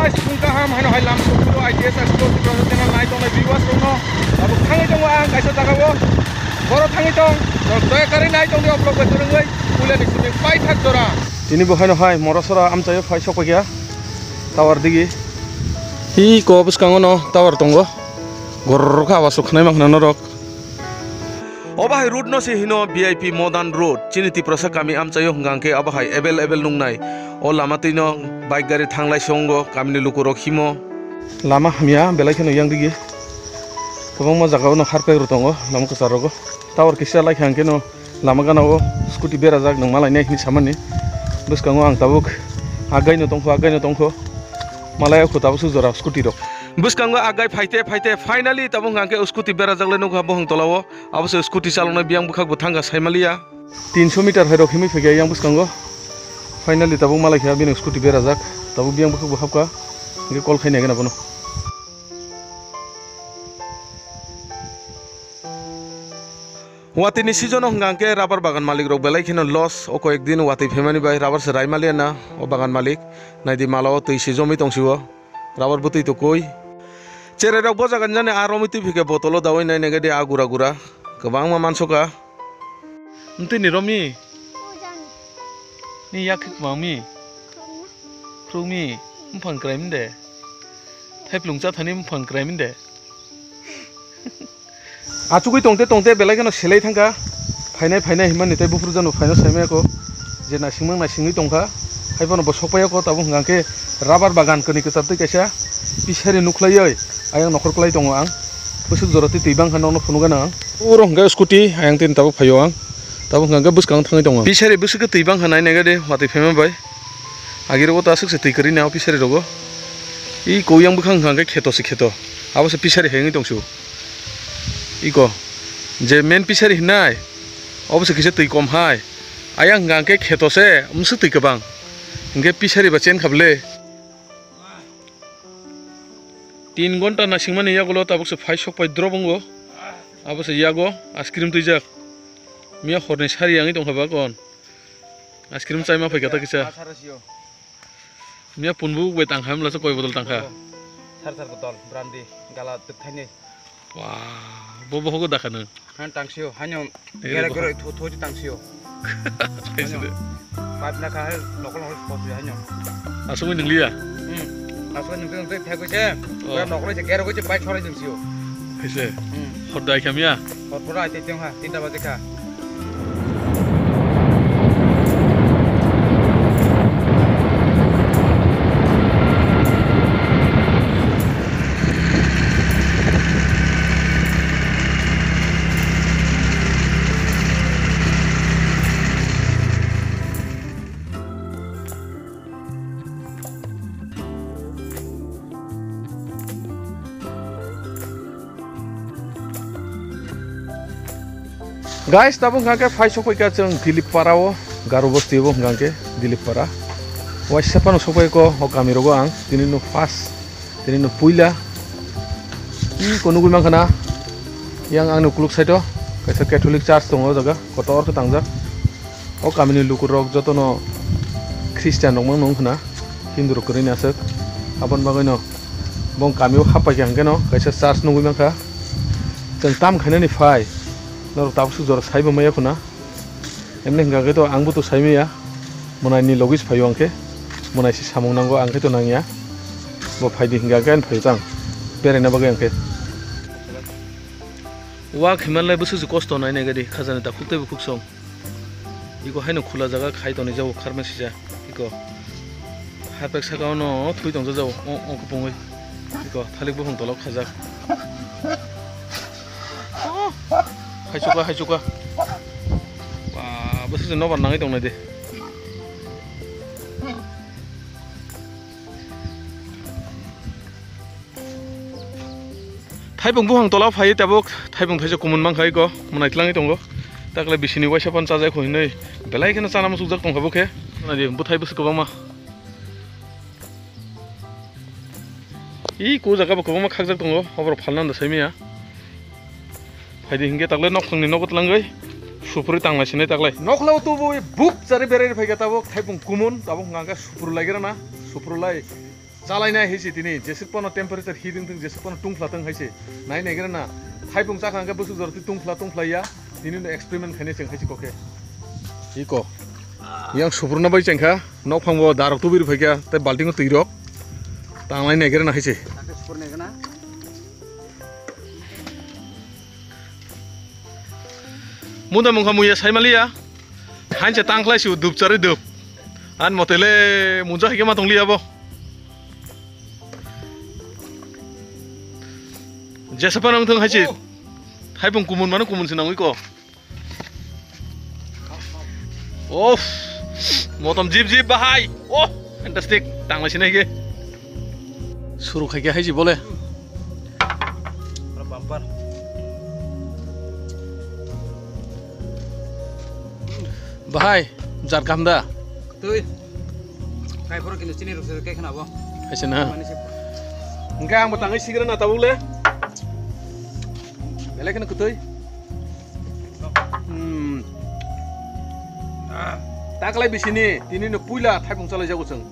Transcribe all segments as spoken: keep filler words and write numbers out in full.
Sung kaham haino hai lam sung I T S explore Tiprasa channel nai tongnai viewers rokno abo thangwi tongo ang kaisa jagao. Boro thangwi tong, norok daya kari nai tongdi o vlog bai kwrwngwi puilani simi paithak jora. Tini bo haino hai Morasora amchaio phai sokpaiya tower digi. Hi ko bwskango no tower tongo. Gorrok khe awas rok khwnai mankha norok. Obo hai road no se hino V I P modern road. Chini Tiprasa kami amchaio hwnkha hwnkhe abo hai available nungnai. O lama twino bike gari thanglai songo kamini lukurok himo. Lama hamya belai kheno yang digi. Kwbangma jagao no harpek rok tongo lama kwchar rogo. Tower kisa lai kha hwnkhe no lama gana o scooty berajak nwng malainai hinwi samani. Bwskango ang tabuk agai no tongkho, agai no tongkho. Malai o kho tabuk swk jora scooty rok. Bwskango agai phaite phaite finally tabuk hwnkha hwnkhe scooty berajak lai nukha bohong tolao. Abo se scooty chaloknai biyang bwkhak bo thangkha saimaliya. Tinso meter hai rok himwi phaikha yang bwskango. Finally tabuk malai kha bini scooty berajak. Tabuk biyang bwkhak bo hapkha. Hwnkhe call khaina gana bono. Watwi ni season o hwnkha hwnkhe rubber bagan malik rok belai kheno loss. O koyek din watwi phaimani bai rubber se raimaliya na o bagan malik. Naidi mala o twi se jomwi tong sio. Rubber bwtwi tukui. Cherai rok bo jaga ni jani aa romwi twi phikhe botolo daui nai nai gadi aa gura gura. Kwbangma mansukha. Mtwi ni romwi? Ni yak khe kwmangmi? Khurukmi? Buphang kwraimani de? Thaiplung chathani buphang kwraimani de? Achugwi tongte tongte belai kheno selai thangkha. Phainai phainai hinmani tei buphuru jano phaino saimaya kho. Je naisingmang naisingwi tongkha. Haiphano bo sokpaiya kho tabuk hwnkha khe rubber bagan kwnwi kwchar twi kaisa pisari nukhlaiwi ayang nokhor kwlai tongo ang. Bwswk jora twi twi bangkha nokno phunukgana ang. Oro hwnkha scooty ayang tini tabuk phaio ang. Tabuk hwnkha khe bwskang thangwi tongo. Pisari bwswk khe twi bangkha nai nai gadi watwi phaima bai. Agirok o ta aswk se twi kwrwi nai o pisari rogo. I koi yang bwkhang hwnkha khe kheto se kheto. Abo se pisari hai wngwi tongsu. Iko je main pisari hinai obo se kisa twi kom hai. Ayang hwnkha khe kheto se mswk twi kwbang. Hwnkhe pisari ba chen kha bwle. Tin gonta nasingmani yagulo tabuk se phai sok pai drop wngo. Abo se yago ice cream twijak. Miya horni sari yangwi tongkha ba kon. Ice cream chaima phaikha ta kisa. Miya punbu bai tangkha himla se koi bodol tangkha. Sar sar botol brandy gala twk thainwi. Wah, bo bohogo dakha nw. Han tangsio, hanyo gere gere tho tho tangsio. Thaiside. Pipe na kha hai lokol lokol posi hanyo. Asungwi nungliya? Hmm. Asungwi nungtwi nungtwi thai koise. Oh. Pura nokol se gere koise pipe sorai nungsio. Kaise. Hmm. Hor dai khamya? Hor pura aite tiong ha, tinta baje kha. Guys, tabuk hwnkha khe phai sokphaikha chwng Dilip Para o, Garo Bosti o hwnkha khe Dilip Para. Waisa phano sokphaikha o kami rogo ang, tini no first, tini no puila. I ko nugui mankha na, yang angni ukuluk side o kaisa Catholic church tongo o jaga, kotor khe tangjak. O kamini lukurok jotono Christian rok wngkha na, Hindu rok kwrwini aswk. Aboni bagwino bo kami o happaikha hwnkhe no kaisa church nugui mankha. Chwng tam khainani phai, norok tabuk swk jora saibo maya khuna. Emni hwnkha khe to angbo to saimaya, mwnaini logis phaio ang khe, mwnaisi samung nango ang khe to nangya. Bo phaidi hwnkha khe ani phaio tang beraina bagwi ang khe. Wak himalai bwswk se kosto nainai gadi khajani takhuk teibo khuksong. Iko haino khula jaga khai tonwi jabo kharma sija. Iko hapek saka ono thui tongja jabo o, o kupungwi. Iko thalik buphang tolok khajak. Haichuka, haichuka. Ba, bwswk se nobar nangwi tongnai de. Thaibung buphang tola phaiwi tabuk thaibung thaisa kumun mankha iko, mwnai tlangwi tongo. Takle bisini waisa phano chajak hinwi belai kheno chana muchukjak tongkha bokhe. Naidi bwthai bwswk kwbangma. Ih, ko jaga bo kwbangma khakjak tongo, oborok phalna da saimaya. Phaidi hinkhe takle nokphangni nogo tlangwi suprui tangna sinai takle. Nokla o tubu buk chari berai phaikha tabuk thaibung kumun, tabuk hwnkha khe supru laigra na, supru lai. Chalainai hai se tini, jeswk pono temperature hit wng thung, jeswk pono tungphla thung hai se. Nai naigra na, thaipung chakha hwnkhe bwswk jora twi tungphla tungphla ya, tini no experiment khainai chwng hai se kokhe. Iko. Yang supruna bai chengkha, nok phango darok tubui rw phaikha, tei baltingo twi rok. Tanglai naigra na hai se. Muda mungkha muya saimaliya. Hanse tangkhlai su dup chari dup. An motele munja hike ma tongliya bo. Jesa panang thung haisi. Oh. Haibung kumun mano kumun sinang iko. Of. Motom jip jip bahai. Oh, fantastic. Tanglai sinai ke. Suru khai ke haisi bole. Bumper. Bahai, jat kaham da? Tui. Kai phoro kini chini ruk se kai khna bo. Haisi na. Mani se. Hingke ang bo tangwi sigra na tabuk le. Belai kheno kwtwi. Hmm. Taklai bisini, tini no puila thaipung chalai jago chwng.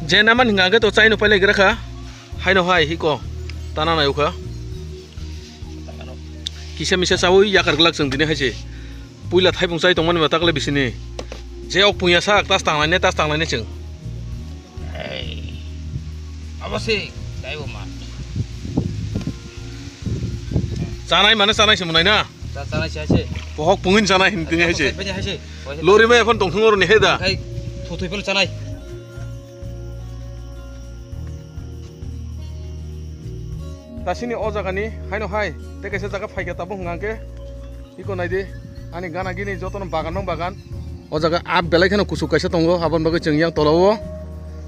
Je naman hinga hwnkhe to chaino pailai gra kha. Haino hai hiko. Tana nayo kha. Kisa misa chawi yakar glak chwng tini hai se. Puila thaipung chai tongmani ba taklai bisini. Je ok puya sak tas tanglaine, tas tanglaine chwng. Ei. Abo se, dai bo ma. Chanai mane chanai se munai na. Cha-, chanai se hai se. Pohok pungin chanai hin tini hai se. Hai se. Lori bai phone tongthung oro ni he da. Khai thotoi phano chanai. Tasini o jaga ni haino hai, tei kaisa jaga phaikha tabuk hwnkha hwnkhe. Iko naidi, ani gana gini jotono bagan bang bagan. O jaga up belai kheno kuchuk kaisa tongo, aboni bagwi chwng yang tola o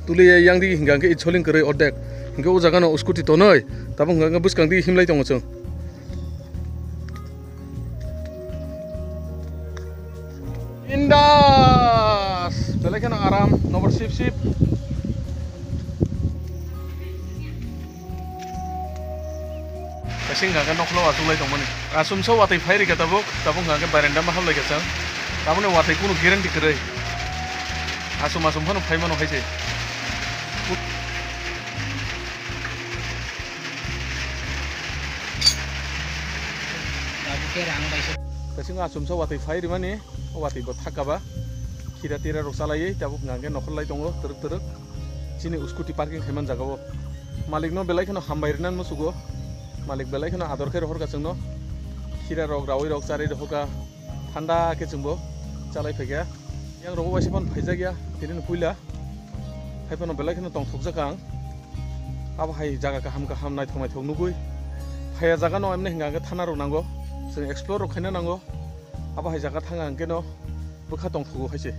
tuli yang di hingka hwnkhe i soling kwrwi ordek. Hingke o jaga no scooty tonwi, tabuk hingka hwnkhe bwskang di himlai tongo chwng. Bindas! Belai kheno aram, nobor sip sip. Kaisa hingka khe nokhlo achuk lai tongmani. Asumsa watwi phai rikha tabuk, tabuk hingka khe barenda ma hap lai kha chwng. Tabukni watwi kunu guarantee kwrwi. Asum asum phano phai mano hai se. Kaisa hingka asumsa watwi phai rimani, o watwi bo thaka ba. Khira tira rok chalaiwi tabuk hingka khe nokhor lai tongo twrwk twrwk. Chini scooty parking khaiman jaga o. Malik no belai kheno hambai rwna musugo. Malik belai kheno ador khe rohor kha chwngno. Khira rok rawi rok charwi rohor kha. Thanda khe chwngbo chalai phaikha. Yang rogo waisa phano phaijak ya tini no puila. Hai phano belai kheno tongthokjak ang. Abo hai jaga kaham kaham naithok naithok nugwi. Phaiya jaga no emne hingka khe thana rok nango. Chwng explore rok khaina nango. Abo hai jaga thang ang keno bwkha tongthogo hai se.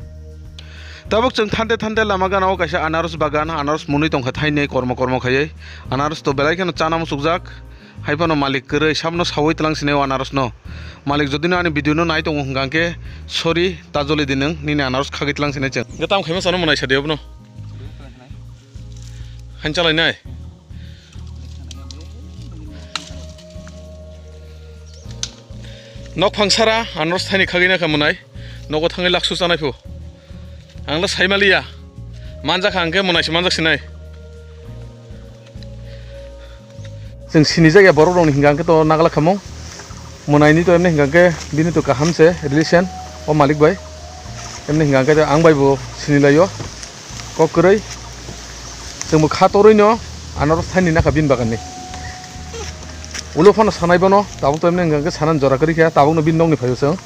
Tabuk chwng thante thante lama gana o kaisa anaros bagan, anaros mwnwi tongkha thainwi kormo kormo khaiwi. Anaros to belai kheno chana muchukjak. Hai phano malik kwrwi samno sawi tlang sinai o anaros no. Malik jodi no ani video no nai tongo hwnkha hwnkhe sorry ta joli di nwng nini anaros khagwi tlang sinai chwng. Hwnkhe tamo khaima sano mwnai sadi obono. Hain chalai nai. Nok phangsara anaros thaini khagwi nakha mwnai. Nogo thangwi laksu chanai phu. Ang le saimaliya. Manjak hangke mwnai se manjak sinai. Chwng sinijak ya borok rokni hingka hwnkhe to nagla khamung. Mwnaini to emni hingka hwnkhe bini to kaham se relation o malik bai. Emni hingka hwnkhe ang bai bo sinilaio. Kok kwrwi. Chwngbo kha torwi no anaro thaini nakha bini bagan ni. Ulo phano sanai bono tabuk to emni hingka hwnkhe sanan jora kwrwi kha tabuk no bini nokni phaio chwng.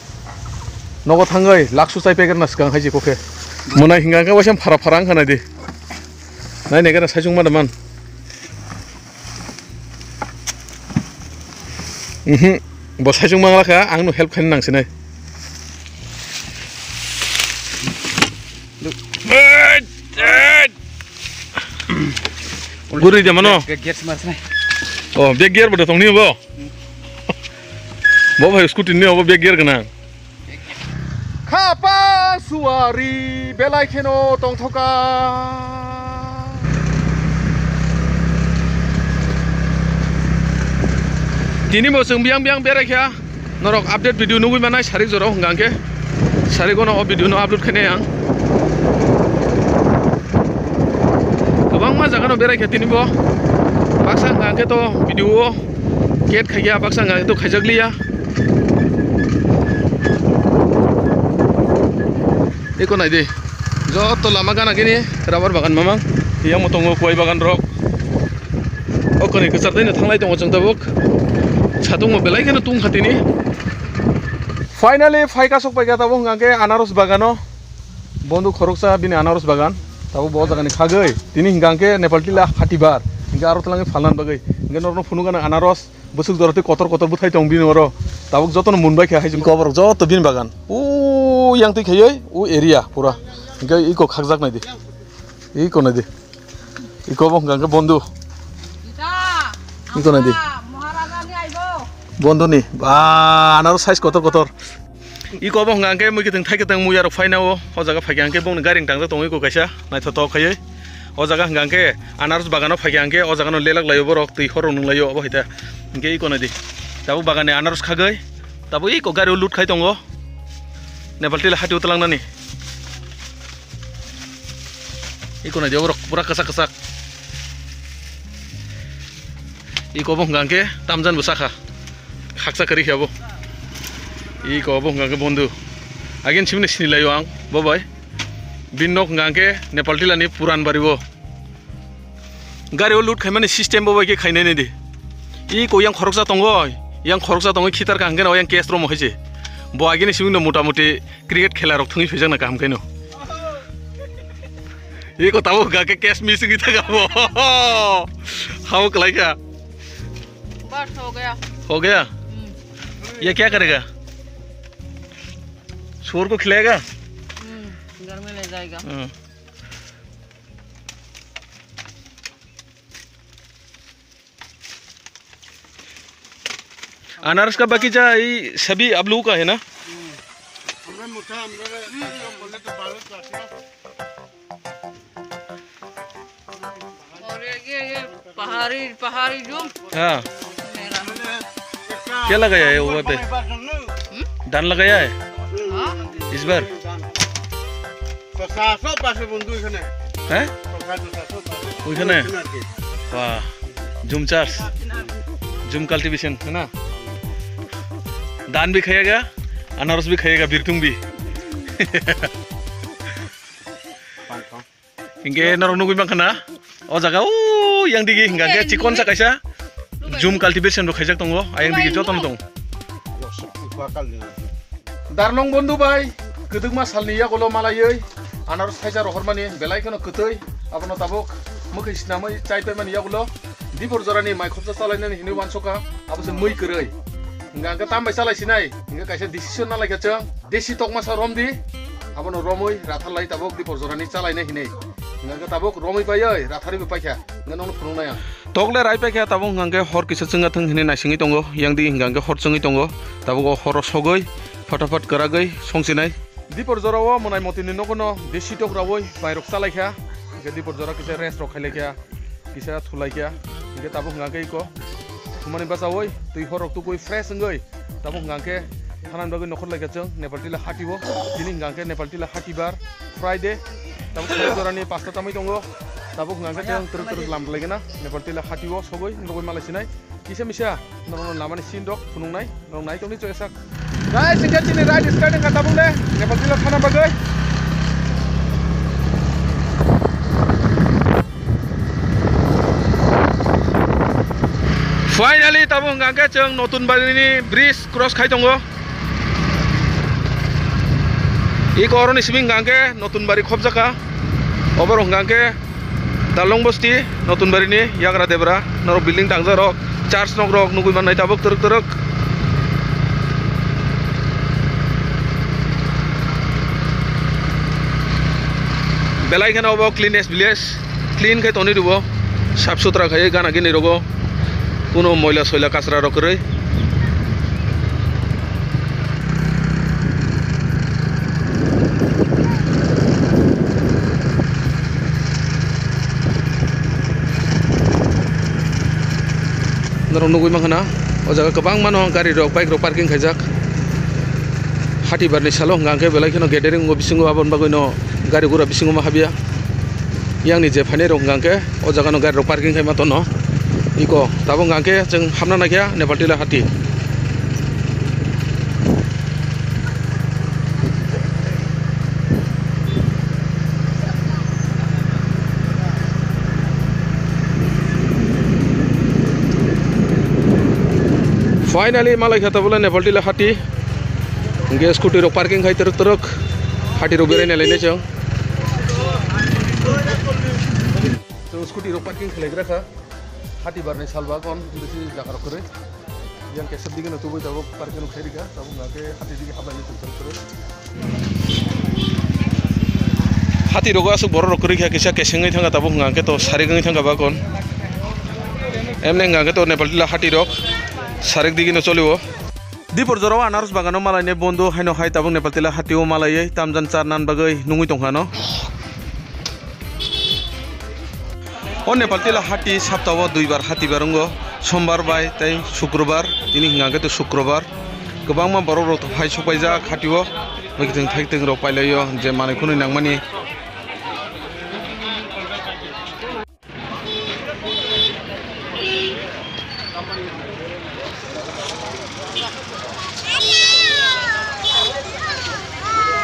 Nogo thangwi laksu chai packet na swkang hai se kokhe. Mwnai hingka hwnkhe waisa phara phara wngkha nai di. Nai nai gana saichung ma da man. Mhm. Bo saichung mangla kha, ang no help khaina nang sinai. Guri de mano. Ge-, gear smart nai. Oh, bag gear bo da tongni bo. Bo bhai scooty ni obo bag gear gana. Khapa suari belai kheno tongthoka. Tini bo chwng biyang biyang berai kha. Norok update video nugwi manai sarik jorao hwnkha hwnkhe. Sarik ono o video no upload khainai ang. Kwbang Ma jaga no berai khe tini bo. Baksa hwnkha khe to video o ket khai ya, baksa hwnkha khe to khaijak liya. Eko nai di. Joto lama gana gini rubber bagan mamang. Yang mo tongo kuai bagan rok. O kwnwi kwchar twi no thanglai tongo chwng tabuk. Satung mo belai kheno tung kha tini. Finally, phaika sok paika tabuk hwnkha khe anaros bagano. Bondhu khoroksa bini anaros bagan. Tabuk bo jagani khagwi. Tini hwnkha khe Nepal tila hatibar. Hwnkha aro twlangwi phalna bagwi. Hwnkha norokno phunukgana anaros. Bwswk jora tei kotor kotor bwthai tong bini oro. Tabuk jotono mun bai kha hai jwk koborok joto bini bagan. O yang twi khaiwi o area pura. Hwnkha iko khakjak nai di. Iko nai di. Iko bo hwnkha khe Bondhu. Iko nai di. Bondhu ni. Ba, anaros size kotor kotor. Iko bo hwnkha khe mui kwthwng thai kwthwng mui arok phaina o. O jaga phaikha khe bongni gari tangjak tongo iko kaisa. Naithotok khaiwi. O jaga hwnkha khe anaros bagano phaikha khe o jaga no lelak laio borok twi horok nung laio obo hai ta. Hwnkhe iko nai di. Tabuk bagan ni anaros khagwi. Tabuk iko gari o load khai tongo. Nepal tila hati o twlang nani. Iko nai di, borok pura kwchak kwchak. Iko bo hwnkha khe tamjan bo sakha. Khaksa kwrwi khe abo. Iko bo hwnkha khe Bondhu. Again simni sini laio ang, bo bai. Bini nok hwnkha khe Nepal tila ni puran bari o. Gari o load khaimani system bo bai khe khainai nai di. Iko yang khoroksa tongo, yang khoroksa tongo khitar kha hwnkhe no yang case romo hai se. Bo agini siming no mota moti cricket khela rok thungwi phaijak na kaham khe no. Iko tabuk ga khe case missing ita ga bo. Hao kwlai kha. बस हो गया। हो गया? हम्म। ये क्या करेगा? सुअर को खिलाएगा? हम्म, घर में ले जाएगा। हम्म। अनारस का बगीचा ये सभी आप लोगों का है ना? हम्म। हमरा मोटा, हमरा बोले तो बारह। और ये, ये, ये पहाड़ी, पहाड़ी जो हाँ। मेरा। क्या लगाया है वो पे? हम्म? धान लगाया है हाँ। इस बार? ছশো পাঁচশো বন্ধু এখানে। হ্যাঁ? ছশো পাঁচশো পাঁচশো। ওইখানে? ওইখানে আর কি। वाह, जूम चार्ज, जूम कल्टीवेशन है ना? धान भी खाएगा, अनारस भी खाएगा, बिरतुंग भी। Hingke norok nugui mankha na, o jaga o yang digi hingka khe chikon sa kaisa jum cultivation bo khaijak tongo, ayang digi jotono tongo. Darlong bondhu bai, kwdwkma salni yagulo malaiwi anaros thaisa rohormani belai kheno kwtwi, abono tabuk mwkhwi snamwi chai paimani yagulo dipor jorani mai khopsa chalainani hinwi uansukha, abo se mui kwrwi. Hingka hingke tam bai chalai sinai, hingke kaisa decision nalaikha chwng. Desi tokmasa romdi, abono romwi ratharlai tabuk dipor jorani chalaina hinwi. Hingkha khe tabuk romwi paiwi ratharwi bo paikha, hingkha nono phunuknai ang. Tokle rai paikha tabuk hingkha khe hor kisa chwngya thung hinwi naisingwi tongo, yang di hingkha khe hor chwngwi tongo. Tabuk o horo sogwi, phataphat kwragwi songchinai. Dipor jorao mwnai motini nogono desi tok rawi mairok chalaikha, hingkhe dipor jora kisa rest rok khailaikha. Kisa thulaikha, hingkhe tabuk hingkha khe iko thumani bachaui twi horrok tukui fresh wngwi tabuk hingkha khe thanani bagwi nokhorlaikha chwng Nepal tila hatio. Tini hingkha khe Nepal tila hatibar Friday, tabuk sori jorani pasta tamwi tongo. Tabuk hingkha khe chwng twrwk twrwk lam rwlaigwna Nepal tila hatio sogwi nugui malai sinai. Kisa misa norokno lamani scene rok phunuknai. Rong nai tongni choya sak. Guys, hingke chini ride start wngkha tabuk le Nepal tila thana bagwi. Finally tabuk hingka khe chwng Notun Bari ni bridge cross khai tongo. Iko oroni simi hingka khe Notun Bari khobjaka. Oborok hingka khe Dalong Bosti, Notun Bari ni yagra debra, norok building tangjak rok, church nok rok nugui mannai tabuk twrwk twrwk. Belai kheno obo cleanest village, clean khai toni rwo, sap sutra khai gana gini rogo, kuno moila soila kasra rok kwrwi. Norok nugui mankha na, o jaga kwbangma no gari rok, bike rok parking khaijak. Hatibar ni salo hwnkha hwnkhe belai kheno gathering o bisingo aboni bagwi no gari gura bisingo ma habya. Yang ni je phainai rok hwnkha khe o jaga no gari rok parking khai ma tono. Iko tabuk hwnkha khe chwng hamna naikha Nepal Tila hati. Finally malai kha tabuk le Nepal Tila hati. Hwnkhe scooty rok parking khai twrwk twrwk hati rok berai nai lai nai chwng. Chwng scooty rok parking khlai gra kha. Hati barnai sal ba kon bisi jaga rok kwrwi. Yang kaisa dige no tubui tabuk parking rok khai rikha. Tabuk hwnkhe hati dige hablai ni tong kwrwi. Hati rogo aswk borok rok kwrwi kha, kisa kesengwi thangkha, tabuk hwnkha khe to sarik wngwi thangkha bakon. Emne hwnkha khe to Nepal Tila hati rok sarik digi no cholio. Dipor jorao anaros bagano malainai bondo haino hai tabuk Nepal Tila hatio malaiwi tamjan charnan bagwi nungwi tongkha no. O Nepal Tila hati saptao duibar hati bar wngo, sombar bai tei sukrobar, tini hwnkha khe to sukrobar. Kwbangma borok rok phai sokpaijak hatio, mwkhitwng thaiktwng rok pailaio je manwi khwnwi nangmani.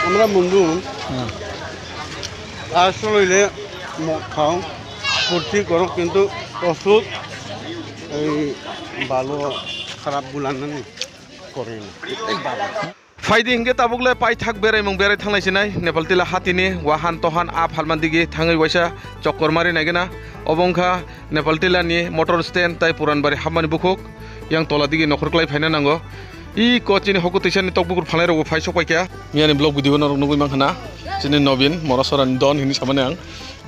আমরা বন্ধু আসলে মদ খাও, ফুর্তি করো, কিন্তু ওষুধ এই ভালো খারাপ গুলান করে না, এটাই ভালো। Phaidi hinkhe tabuk le paithak beraimung berai thanglai sinai Nepal Tila hatini wahan tohan a phalman digi thangwi waisa chokkor mari naigena. Obo wngkha Nepal Tila ni motor stand tai Puranbari hapmani bukhuk. Yang tola digi nokhor klai phaina nango. I ko chini hoku twisani tokbukur phalnai rokbo phai sokpaikha. Miyani vlog video norok nugwi mankha na. Chini Nobin Morasora ni don hinwi samani ang.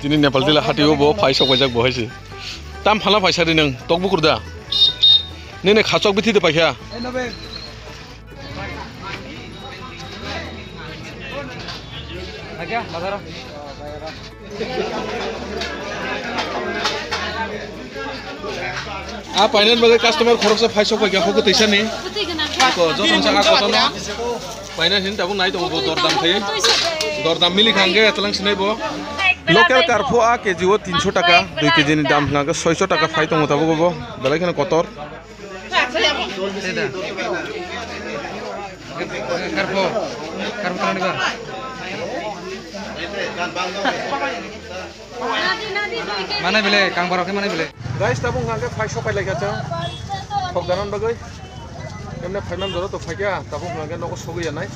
Chini Nepal Tila hatio bo phai sokpaijak bo hai se. Tam phalna phaisa ri nang tokbukur da. Nini khachok bithi de paikha. A painani bagwi customer khoroksa phai sok paikha, hoko twisani. Ako, joto wngsa ako tono. Paina hin tabuk nai tongo bo dordam khai. Dordam mili kha hwnkhe etalang sinai bo. Local karpho a K G o tinso taka, dui K G ni dam hwnkha hwnkhe soiso taka phai tongo tabuk bo. Belai kheno kotor. Seda. Karpho. Karpho tani ba. Mana bile, kang borok khe mana bile. Guys, tabuk hwnkha khe phai sok pailai kha chwng. Thok janan bagwi. Emne phaimani jora to phaikha, tabuk hwnkha khe nogo sogwi ya nai.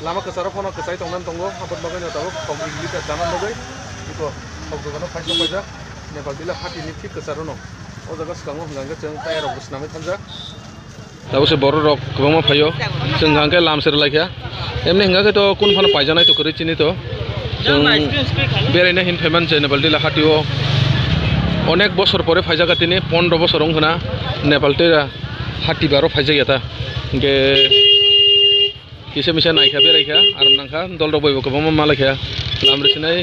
Lama kwcharo phano kwchai tongnan tongo, aboni bagwi no tabuk thok ek liter janan bagwi. Iko thok dogano phai sok paijak. Nepal Tila hatini thik kwcharo no. O jaga swkango hwnkha khe chwng tayar rok bo swnamwi thanjak. Tabuk se borok rok kwbangma phaio, chwng hwnkha khe lam se rwlai kha. Emni hwnkha khe to kunu phano paijaknai to kwrwi chini to. Chwng beraina hin phaimani se Nepal Tila hatio. Onek bosor pore phaijak tini, pondro bosor wngkha na Nepal Tila hati baro phaijak ya ta. Hwnkhe kisa misa naikha beraikha, aram nangkha, dol rok bai bo kwbangma malaikha. Lam rwsinai.